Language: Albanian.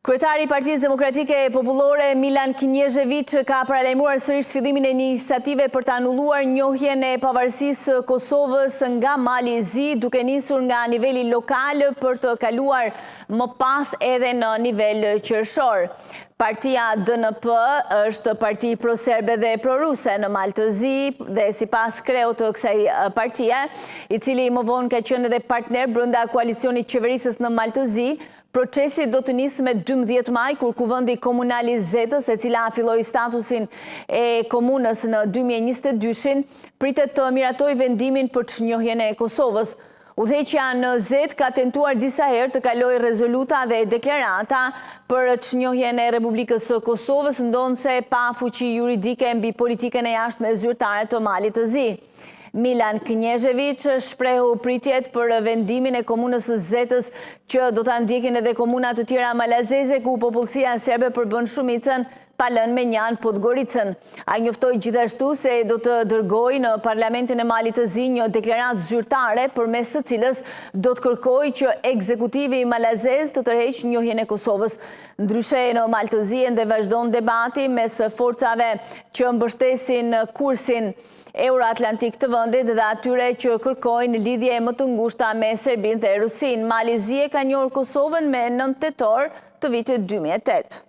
Kryetari i Partisë Demokratike Popullore, Milan Knjezheviç, ka paralajmëruar sërish fillimin e një iniciative për të anulluar njohjen e pavarësisë së Kosovës nga Mali i Zi, duke nisur nga niveli lokal për të kaluar më pas edhe në nivel qershor. Partia DNP është parti proserbe dhe proruse në Mal të Zi dhe sipas kreut të kësaj partie, i cili më vonë ka qenë edhe partner brenda koalicionit qeverisës në Mal të Zi, procesi do të nisë me 12 maj kur Kuvendi Komunal i Zetës, e cila filloi statusin e komunës në 2022-shin, pritet të miratojë vendimin për çnjohjen e Kosovës. Udhëheqja në Zetë ka tentuar disa herë të kalojë rezoluta dhe deklarata për çnjohjen e Republikës së Kosovës, ndonëse pa fuqi juridike mbi politikën e jashtme zyrtare të Malit të Zi. Milan Knjezheviç shprehu pritjet për vendimin e komunës së Zetës që do ta ndjekin edhe komuna të tjera malazeze ku popullsia serbe përbën shumicën pa lënë mënjanë Podgoricën. Ai njoftoi gjithashtu se do të dërgojë në Parlamentin e Malit të Zi një deklaratë zyrtare përmes së cilës do të kërkojë që ekzekutivi malazez të tërheqë njohjen e Kosovës. Ndryshe në Mal të Zi ende vazhdon debati mes forcave që mbështesin kursin euroatlantik të vendit dhe atyre që kërkojnë lidhje më të ngushta me Serbinë dhe Rusinë. Mali i Zi e ka njohur Kosovën me 9 tetor të vitit 2008.